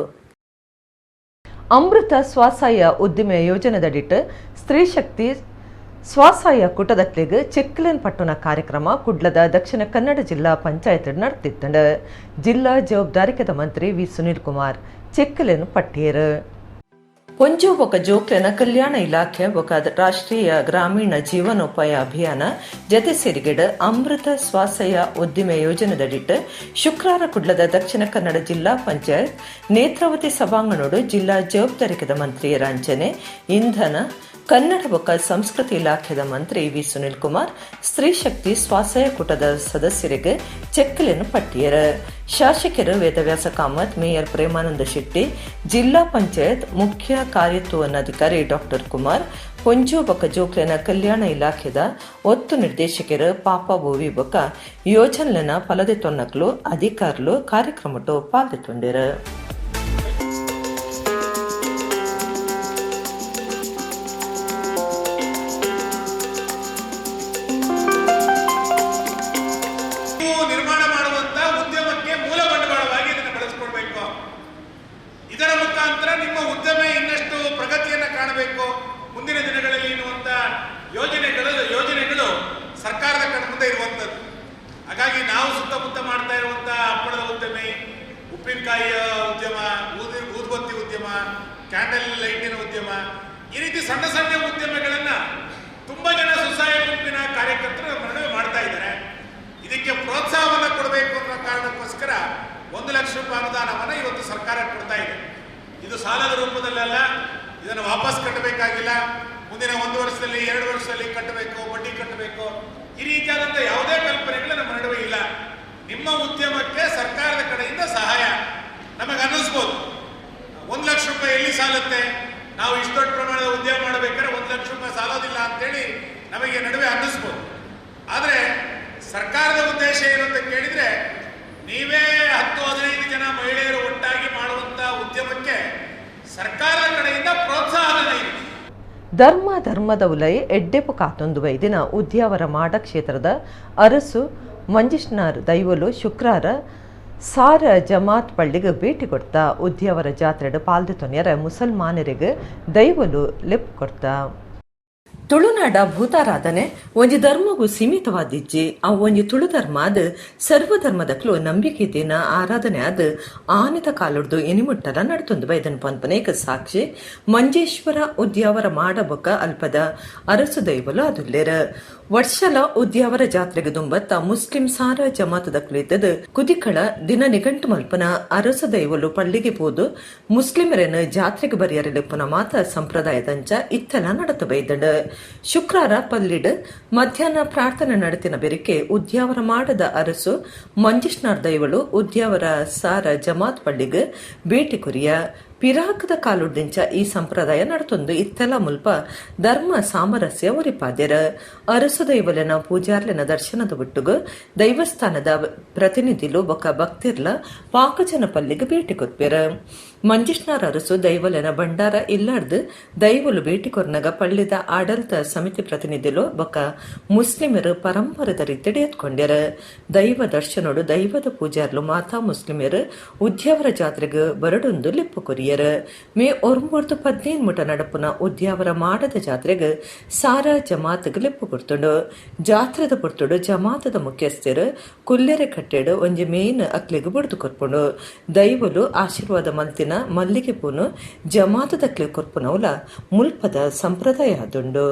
ಅಮೃತ ಸ್ವಾಸಾಯ ಉದ್ದಿಮೆ ಯೋಜನೆದಡಿಟ್ಟು ಸ್ತ್ರೀ ಶಕ್ತಿ ಸ್ವಾಸಾಯ ಕೂಟದಕ್ಲೆಗ್ ಚೆಕ್ಲೆನ್ ಪಟ್ಟುನ ಕಾರ್ಯಕ್ರಮ ಕುಡ್ಲದ ದಕ್ಷಿಣ ಕನ್ನಡ ಜಿಲ್ಲಾ ಪಂಚಾಯತ್ ನಡೆದಿತ್ತಂಡ. ಜಿಲ್ಲಾ ಜವಾಬ್ದಾರಿಕೆದ ಮಂತ್ರಿ ವಿ ಸುನೀಲ್ ಕುಮಾರ್ ಚೆಕ್ಲೆನ್ ಪಟ್ಟಿಯರು. ಪೊಂಜು ಬೊಕ ಜೋಕ್ಲೆನ ಕಲ್ಯಾಣ ಇಲಾಖೆ ಬೊಕ ರಾಷ್ಟ್ರೀಯ ಗ್ರಾಮೀಣ ಜೀವನೋಪಾಯ ಅಭಿಯಾನ ಜತೆ ಸೇರಿಗೆಡ್ ಅಮೃತ ಸ್ವಾಸಯ ಉದ್ದಿಮೆ ಯೋಜನೆದಡಿಟ್ಟು ಶುಕ್ರವಾರ ಕುಡ್ಲದ ದಕ್ಷಿಣ ಕನ್ನಡ ಜಿಲ್ಲಾ ಪಂಚಾಯತ್ ನೇತ್ರಾವತಿ ಸಭಾಂಗಣೋಡು ಜಿಲ್ಲಾ ಜವಾಬ್ದಾರಿಕೆದ ಮಂತ್ರಿ ರಾಂಚನೆ, ಇಂಧನ, ಕನ್ನಡ ಬೊಕ ಸಂಸ್ಕೃತಿ ಇಲಾಖೆದ ಮಂತ್ರಿ ವಿ ಸುನೀಲ್ ಕುಮಾರ್ ಸ್ತ್ರೀ ಶಕ್ತಿ ಸ್ವಾಸಯ ಕೂಟದ ಸದಸ್ಯರಿಗೆ ಚೆಕ್ಲೆನ್ ಪಟ್ಟಿಯರು. ಶಾಸಕರು ವೇದವ್ಯಾಸ ಕಾಮತ್, ಮೇಯರ್ ಪ್ರೇಮಾನಂದ ಶೆಟ್ಟಿ, ಜಿಲ್ಲಾ ಪಂಚಾಯತ್ ಮುಖ್ಯ ಕಾರ್ಯತ್ವನ್ನಾಧಿಕಾರಿ ಡಾಕ್ಟರ್ ಕುಮಾರ್, ಪೊಂಜು ಬೊಕ ಜೋಕ್ಲೆನ ಕಲ್ಯಾಣ ಇಲಾಖೆದ ಒತ್ತು ನಿರ್ದೇಶಕರು ಪಾಪ ಬೋವಿ ಬೊಕ ಯೋಜನೆನ ಫಲದೆ ತೊನ್ನಕ್ಲು ಅಧಿಕಾರುಲು ಕಾರ್ಯಕ್ರಮಟು ಪಾಲ್ದೆತ್ತೊಂಡಿರು. ನಿರ್ಮಾಣ ಮಾಡುವಂತ ಉದ್ಯಮಕ್ಕೆ ಮೂಲ ಬಂಡವಾಳವಾಗಿ ಇದನ್ನು ಬಳಸಿಕೊಳ್ಬೇಕು. ಇದರ ಮುಖಾಂತರ ನಿಮ್ಮ ಉದ್ಯಮ ಇನ್ನಷ್ಟು ಪ್ರಗತಿಯನ್ನು ಕಾಣಬೇಕು ಮುಂದಿನ ದಿನಗಳಲ್ಲಿ ಎನ್ನುವಂತ ಯೋಜನೆಗಳು ಸರ್ಕಾರದ ಕಣ್ಮುಂದೆ ಇರುವಂಥದ್ದು. ಹಾಗಾಗಿ ನಾವು ಸುತ್ತಮುತ್ತ ಮಾಡ್ತಾ ಇರುವಂಥ ಹಪ್ಪಳದ ಉದ್ಯಮಿ, ಉಪ್ಪಿನಕಾಯಿಯ ಉದ್ಯಮ, ಊದುಬತ್ತಿ ಉದ್ಯಮ, ಕ್ಯಾಂಡಲ್ ಲೈಟಿನ ಉದ್ಯಮ, ಈ ರೀತಿ ಸಣ್ಣ ಸಣ್ಣ ಉದ್ಯಮಗಳನ್ನು ತುಂಬ ಜನ ಸ್ವಸಹಾಯ ಗುಂಪಿನ ಕಾರ್ಯಕರ್ತರು ನಮ್ಮ ನಡುವೆ ಮಾಡ್ತಾ ಇದ್ದಾರೆ. ಇದಕ್ಕೆ ಪ್ರೋತ್ಸಾಹವನ್ನು ಕೊಡಬೇಕು ಅನ್ನೋ ಕಾರಣಕ್ಕೋಸ್ಕರ 1 ಲಕ್ಷ ರೂಪಾಯಿ ಅನುದಾನವನ್ನು ಇವತ್ತು ಸರ್ಕಾರ ಕೊಡ್ತಾ ಇದೆ. ಇದು ಸಾಲದ ರೂಪದಲ್ಲೆಲ್ಲ, ಇದನ್ನು ವಾಪಸ್ ಕಟ್ಟಬೇಕಾಗಿಲ್ಲ. ಮುಂದಿನ 1 ವರ್ಷದಲ್ಲಿ 2 ವರ್ಷದಲ್ಲಿ ಕಟ್ಟಬೇಕು, ಬಡ್ಡಿ ಕಟ್ಟಬೇಕು, ಈ ರೀತಿಯಾದಂಥ ಯಾವುದೇ ಕಲ್ಪನೆಗಳು ನಮ್ಮ ನಡುವೆ ಇಲ್ಲ. ನಿಮ್ಮ ಉದ್ಯಮಕ್ಕೆ ಸರ್ಕಾರದ ಕಡೆಯಿಂದ ಸಹಾಯ ನಮಗೆ ಅನ್ನಿಸ್ಬೋದು. 1 ಲಕ್ಷ ರೂಪಾಯಿ ಎಲ್ಲಿ ಸಾಲುತ್ತೆ, ನಾವು ಇಷ್ಟು ದೊಡ್ಡ ಪ್ರಮಾಣದ ಉದ್ಯಮ ಮಾಡಬೇಕಾದ್ರೆ 1 ಲಕ್ಷ ರೂಪಾಯಿ ಸಾಲೋದಿಲ್ಲ ಅಂತೇಳಿ ನಮಗೆ ನಡುವೆ ಅನ್ನಿಸ್ಬೋದು. ಆದರೆ ಸರ್ಕಾರದ ಉದ್ದೇಶ ಏನು ಅಂತ ಕೇಳಿದರೆ, ನೀವೇ 10-15 ಜನ ಮಹಿಳೆಯರು ಒಟ್ಟಾಗಿ ಮಾಡುವಂಥ ಉದ್ಯಮಕ್ಕೆ ಸರ್ಕಾರದ ಕಡೆಯಿಂದ ಪ್ರೋತ್ಸಾಹಧನ ಇದೆ. ಧರ್ಮ ಧರ್ಮದ ಉಲೈ ಎಡ್ಡೆಪು ಕಾತೊಂದು ವೈದಿನ ಉದ್ಯಾವರ ಮಾಡ ಕ್ಷೇತ್ರದ ಅರಸು ಮಂಜಿಷ್ನಾರ್ ದೈವಲು ಶುಕ್ರಾರ ಸಾರ ಜಮಾತ್ ಪಳ್ಳಿಗೆ ಭೇಟಿ ಕೊಡ್ತಾ ಉದ್ಯಾವರ ಜಾತ್ರೆಡು ಪಾಲ್ದು ತೊನ್ಯರ ಮುಸಲ್ಮಾನರಿಗೆ ದೈವಲು ಲೆಪ್ಪು ಕೊಡ್ತಾ. ತುಳುನಾಡ ಭೂತಾರಾಧನೆ ಒಂಜಿ ಧರ್ಮಗೂ ಸೀಮಿತವಾದಿಜ್ಜಿ. ಅವು ಒಂಜಿ ತುಳು ಧರ್ಮ ಅದು ಸರ್ವಧರ್ಮದಕ್ಲು ನಂಬಿಕೆ ದಿನ ಆರಾಧನೆ ಅದು ಆನೆತ ಕಾಲುಡ್ದು ಎನಿಮುಟ್ಟಲ ನಡ್ತೊಂದು ಬೈದನ್ ಪನ್ಪನೇಕ ಸಾಕ್ಷಿ ಮಂಜೇಶ್ವರ ಉದ್ಯಾವರ ಮಾಡಬೊಕ್ಕ ಅಲ್ಪದ ಅರಸು ದೈವಲು ಅದುಲ್ಲೇರ. ವರ್ಷಲ ಉದ್ಯಾವರ ಜಾತ್ರೆಗೆ ದುಂಬತ್ತ ಮುಸ್ಲಿಂ ಸಾರ ಜಮಾತದ ಕುಳಿತದ ಕುದಿಕಳ ದಿನ ನಿಘಂಟು ಮಲ್ಪನ ಅರಸು ದೈವಲು ಪಳ್ಳಿಗೆ ಪೋದು ಮುಸ್ಲಿಮರನ್ನು ಜಾತ್ರೆಗೆ ಬರಿಯರಲೆಪ್ಪುನ ಮಾತ ಸಂಪ್ರದಾಯದಂಚ ಇತ್ತಲ ನಡತ ಬೈದಂಡ. ಶುಕ್ರಾರ ಪಲ್ಲಿಡ್ ಮಧ್ಯಾಹ್ನ ಪ್ರಾರ್ಥನೆ ನಡೆತಿನ ಬೆರಿಕೆ ಉದ್ಯಾವರ ಮಾಡದ ಅರಸು ಮಂಜಿಷ್ನಾರ್ ದೈವಳು ಉದ್ಯಾವರ ಸಾರ ಜಮಾತ್ ಪಳ್ಳಿಗ್ ಭೇಟಿ ಕೊರಿಯ. ಪಿರಾಕದ ಕಾಲುಡ್ದಿಂಚ ಈ ಸಂಪ್ರದಾಯ ನಡತೊಂದು ಇತ್ತೆಲ ಮುಲ್ಪ ಧರ್ಮ ಸಾಮರಸ್ಯ ಒರಿಪಾದ್ಯರ. ಅರಸು ದೈವಲೆನ ಪೂಜಾರ್ಲೆನ ದರ್ಶನದ ಒಟ್ಟುಗು ದೈವಸ್ಥಾನದ ಪ್ರತಿನಿಧಿಲು ಬೊಕ ಭಕ್ತಿರ್ಲ ಪಾಕಜನ ಪಲ್ಲಿಗೆ ಭೇಟಿ ಕೊರ್ಪೆರ್. ಮಂಜಿಷ್ನಾರ್ ಅರಸು ದೈವಲೆನ ಭಂಡಾರ ಇಲ್ಲಾರ್ದು ದೈವಲು ಭೇಟಿ ಕೊರ್ನಗ ಪಳ್ಳಿದ ಆಡಳಿತ ಸಮಿತಿ ಪ್ರತಿನಿಧಿಲು ಬೊಕ ಮುಸ್ಲಿಮರು ಪರಂಪರೆದ ರೀತಿಡ್ ಎತ್ಕೊಂಡ್ಯರ್. ದೈವ ದರ್ಶನೋಡು ದೈವದ ಪೂಜಾರ್ಲು ಮಾತಾ ಮುಸ್ಲಿಮರು ಉದ್ಯಾವರ ಜಾತ್ರೆಗ್ ಬರಡೊಂದು ಲೆಪ್ಪು ಕೊರಿಯರ್. ಮೇ 9 15 ಮುಟ ನಡಪುನ ಉದ್ಯಾವರ ಮಾಡದ ಜಾತ್ರೆಗ್ ಸಾರಾ ಜಮಾತ್ಗ್ ಲೆಪ್ಪು ಕೊರ್ತುಂಡು. ಜಾತ್ರೆದ ಪೊರ್ತುಡು ಜಮಾತದ ಮುಖ್ಯಸ್ಥರು ಕುಲ್ಲೆರೆ ಕಟ್ಟೆಡ್ ಒಂಜಿ ಮೇನ್ ಅಕ್ಲೆಗ್ ಬುಡ್ದು ಕೊರ್ಪುಂಡು. ದೈವಲು ಆಶೀರ್ವಾದ ಮಲ್ತಿನ ಮಲ್ಲಿಗೆ ಪೂನು ಜಮಾತದಕ್ಲೆ ಕೊರ್ಪುನವುಲ ಮುಲ್ಪದ ಸಂಪ್ರದಾಯ ಆದುಂಡು.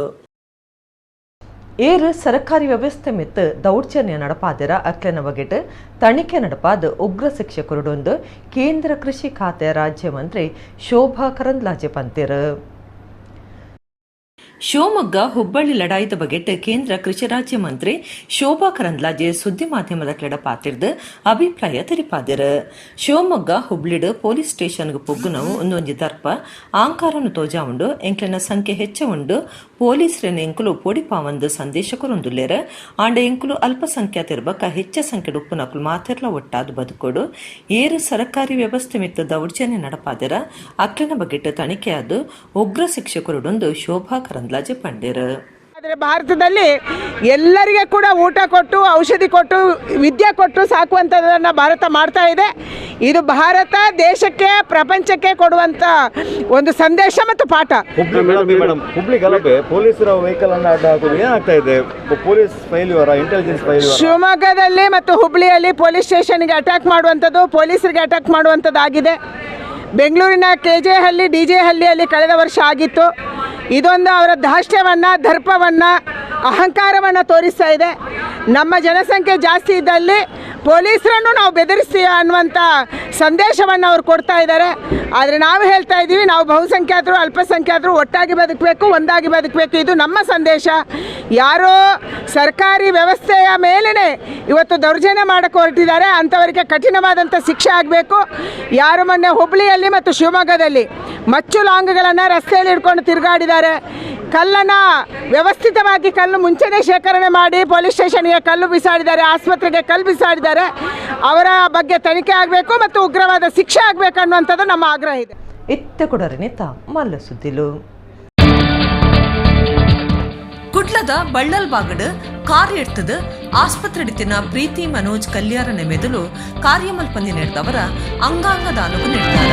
ಏರು ಸರಕಾರಿ ವ್ಯವಸ್ಥೆ ಮಿತ್ತು ದೌರ್ಜನ್ಯ ನಡಪಾದಿರ ಅಕ್ಲೆನ ಬಗೆಟ್ ತನಿಖೆ ನಡಪಾದ ಉಗ್ರ ಶಿಕ್ಷೆ ಕೊರಡೊಂದು ಕೇಂದ್ರ ಕೃಷಿ ಖಾತೆ ರಾಜ್ಯ ಮಂತ್ರಿ ಶೋಭಾ ಕರಂದ್ಲಾಜೆ ಪಂತೆರ್. ಶಿವಮೊಗ್ಗ ಹುಬ್ಬಳ್ಳಿ ಲಡಾಯಿದ ಬಗೆಟ್ ಕೇಂದ್ರ ಕೃಷಿ ರಾಜ್ಯ ಮಂತ್ರಿ ಶೋಭಾ ಕರಂದ್ಲಾಜೆ ಸುದ್ದಿ ಮಾಧ್ಯಮದ ಕ್ಲೆಡ ಪಾತಿರ್ದು ಅಭಿಪ್ರಾಯ ತೆರಿಪಾದಿರು. ಶಿವಮೊಗ್ಗ ಹುಬ್ಳಿಡ್ ಪೊಲೀಸ್ ಸ್ಟೇಷನ್ಗೆ ಪೊಗ್ಗುನವು ಒಂದೊಂಜಿ ದರ್ಪ ಆಂಕಾರನು ತೋಜಾ ಉಂಡು. ಎಂಕ್ಲೆನ ಸಂಖ್ಯೆ ಹೆಚ್ಚ ಉಂಡು, ಪೊಲೀಸರೆನ ಎಂಕುಲು ಪೋಡಿಪಾವಂದು ಸಂದೇಶ ಕೊರೊಂದುಲ್ಲೆರ್. ಆಂಡ ಎಂಕುಲು ಅಲ್ಪಸಂಖ್ಯಾತಿರ್ಬಕ ಹೆಚ್ಚ ಸಂಖ್ಯೆಡ್ ಉಪ್ಪುನಕುಲು ಮಾತೆರ್ಲ ಒಟ್ಟಾದ್ ಬದುಕೊಡು. ಏರು ಸರಕಾರಿ ವ್ಯವಸ್ಥೆ ಮಿತ್ತ ದೌರ್ಜನ್ಯ ನಡಪಾದಿರ ಅಕ್ಲೆನ ಬಗೆಟ್ ತನಿಖೆಯಾದ ಉಗ್ರ ಶಿಕ್ಷೆ ಕೊರಡೊಂದು ಶೋಭಾ ಕರಂದ್ಲಾಜೆ ಪಂಡೆರ್. ಆದರೆ ಭಾರತದಲ್ಲಿ ಎಲ್ಲರಿಗೆ ಕೂಡ ಊಟ ಕೊಟ್ಟು, ಔಷಧಿ ಕೊಟ್ಟು, ವಿದ್ಯೆ ಕೊಟ್ಟು ಸಾಕುವಂಥದ್ದನ್ನು ಭಾರತ ಮಾಡ್ತಾ ಇದೆ. ಇದು ಭಾರತ ದೇಶಕ್ಕೆ, ಪ್ರಪಂಚಕ್ಕೆ ಕೊಡುವಂಥ ಒಂದು ಸಂದೇಶ ಮತ್ತು ಪಾಠ. ಹುಬ್ಳಿ ಮೇಡಮ್, ಹುಬ್ಳಿ ಗಲಭೆ, ಪೊಲೀಸರ ವೆಹಿಕಲ್ ಅನ್ನ ಅಡ್ಡ ಹಾಕೋದು, ಏನಾಗ್ತಾ ಇದೆ? Police failure, intelligence failure? ಶಿವಮೊಗ್ಗದಲ್ಲಿ ಮತ್ತು ಹುಬ್ಳಿಯಲ್ಲಿ ಪೊಲೀಸ್ ಸ್ಟೇಷನ್ಗೆ ಅಟ್ಯಾಕ್ ಮಾಡುವಂಥದ್ದು, ಪೊಲೀಸರಿಗೆ ಅಟ್ಯಾಕ್ ಮಾಡುವಂಥದ್ದಾಗಿದೆ. ಬೆಂಗಳೂರಿನ ಕೆ ಜೆ ಹಳ್ಳಿ, ಡಿ ಜೆ ಹಳ್ಳಿಯಲ್ಲಿ ಕಳೆದ ವರ್ಷ ಆಗಿತ್ತು. ಇದೊಂದು ಅವರ ಧಾಷ್ಟ್ಯವನ್ನು, ದರ್ಪವನ್ನು, ಅಹಂಕಾರವನ್ನು ತೋರಿಸ್ತಾ ಇದೆ. ನಮ್ಮ ಜನಸಂಖ್ಯೆ ಜಾಸ್ತಿ ಇದ್ದಲ್ಲಿ ಪೊಲೀಸರನ್ನು ನಾವು ಬೆದರಿಸ್ತೀವಿ ಅನ್ನುವಂಥ ಸಂದೇಶವನ್ನು ಅವರು ಕೊಡ್ತಾ ಇದ್ದಾರೆ. ಆದರೆ ನಾವು ಹೇಳ್ತಾ ಇದ್ದೀವಿ, ನಾವು ಬಹುಸಂಖ್ಯಾತರು, ಅಲ್ಪಸಂಖ್ಯಾತರು ಒಟ್ಟಾಗಿ ಬದುಕಬೇಕು, ಒಂದಾಗಿ ಬದುಕಬೇಕು. ಇದು ನಮ್ಮ ಸಂದೇಶ. ಯಾರೋ ಸರ್ಕಾರಿ ವ್ಯವಸ್ಥೆಯ ಮೇಲೇ ಇವತ್ತು ದೌರ್ಜನ್ಯ ಮಾಡಕ್ಕೆ ಹೊರಟಿದ್ದಾರೆ, ಅಂಥವರಿಗೆ ಕಠಿಣವಾದಂಥ ಶಿಕ್ಷೆ ಆಗಬೇಕು. ಯಾರು ಮೊನ್ನೆ ಹುಬ್ಬಳ್ಳಿಯಲ್ಲಿ ಮತ್ತು ಶಿವಮೊಗ್ಗದಲ್ಲಿ ಮಚ್ಚು ಲಾಂಗ್ಗಳನ್ನು ರಸ್ತೆಯಲ್ಲಿ ಹಿಡ್ಕೊಂಡು ತಿರುಗಾಡಿದ್ದಾರೆ, ಕಲ್ಲನ್ನು ವ್ಯವಸ್ಥಿತವಾಗಿ ಕಲ್ಲು ಮುಂಚೆನೇ ಶೇಖರಣೆ ಮಾಡಿ ಪೊಲೀಸ್ ಸ್ಟೇಷನ್ಗೆ ಕಲ್ಲು ಬಿಸಾಡಿದ್ದಾರೆ, ಆಸ್ಪತ್ರೆಗೆ ಕಲ್ಲು ಬಿಸಾಡಿದ್ದಾರೆ, ಅವರ ಬಗ್ಗೆ ತನಿಖೆ ಆಗಬೇಕು ಮತ್ತು ಉಗ್ರವಾದ ಶಿಕ್ಷೆ ಆಗಬೇಕು ಅನ್ನುವಂಥದ್ದು ನಮ್ಮ ಆಗ್ರಹ ಇದೆ. ಇತ್ತೆ ಕೊಡರನಿತ ಮಲ್ಲ ಸುದ್ದಿಲು. ಕುಡ್ಲದ ಬಳ್ಳಲ್ ಬಾಗಡ್ ಕಾರ್ ಎಡ್ತದ ಆಸ್ಪತ್ರೆಡಿತಿನ ಪ್ರೀತಿ ಮನೋಜ್ ಕಲ್ಯಾರನ ಮೆದುಳು ಕಾರ್ಯಮಲ್ಪಂದಿ ನೀಡಿದವರ ಅಂಗಾಂಗ ದಾನವು ನೀಡ್ತಾರ.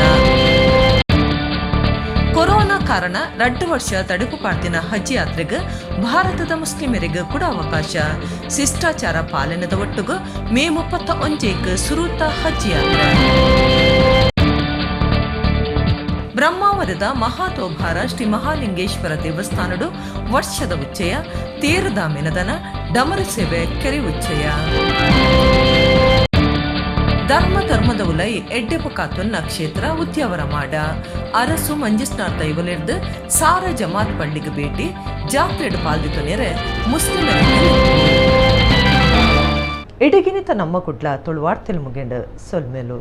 ಕೊರೋನಾ ಕಾರಣ 2 ವರ್ಷ ತಡುಪು ಪಾಡ್ದಿನ ಹಜ್ ಯಾತ್ರೆಗೆ ಭಾರತದ ಮುಸ್ಲಿಮರಿಗೆ ಕೂಡ ಅವಕಾಶ. ಶಿಷ್ಟಾಚಾರ ಪಾಲನದ ಒಟ್ಟುಗು ಮೇ 31ಕ್ಕೆ ಸುರೂತ ಹಜ್ ಯಾತ್ರೆ. ಬ್ರಹ್ಮಾವರದ ಮಹಾತೋಭಾರ ಶ್ರೀ ಮಹಾಲಿಂಗೇಶ್ವರ ದೇವಸ್ಥಾನಡು ವರ್ಷದ ಉಚ್ಚಯ. ತೇರದ ಮಿನದನ, ಡಮರು ಸೇವೆ, ಕೆರೆ ಉಚ್ಚಯ. ಧರ್ಮ ಧರ್ಮದ ಉಲೈ ಎಡ್ಡೆಪ ಕಾತೊನ್ನ ಕ್ಷೇತ್ರ ಉದ್ಯಾವರ ಮಾಡ. ಅರಸು ಮಂಜಿಸ್ನಾರ್ ದೈವಲಿರ್ದು ಸಾರ ಜಮಾತ್ ಪಳ್ಳಿಗೆ ಭೇಟಿ. ಜಾತ್ರೆಡ್ ಪಾಲ್ದಿತು ಮುಸ್ಲಿಮರ. ಇಡಗಿನಿತ ನಮ್ಮ ಕುಡ್ಲ ತುಳುವಾರ್ತೆಲ್ ಮುಗೆಂಡು. ಸೊಲ್ಮೆಲು.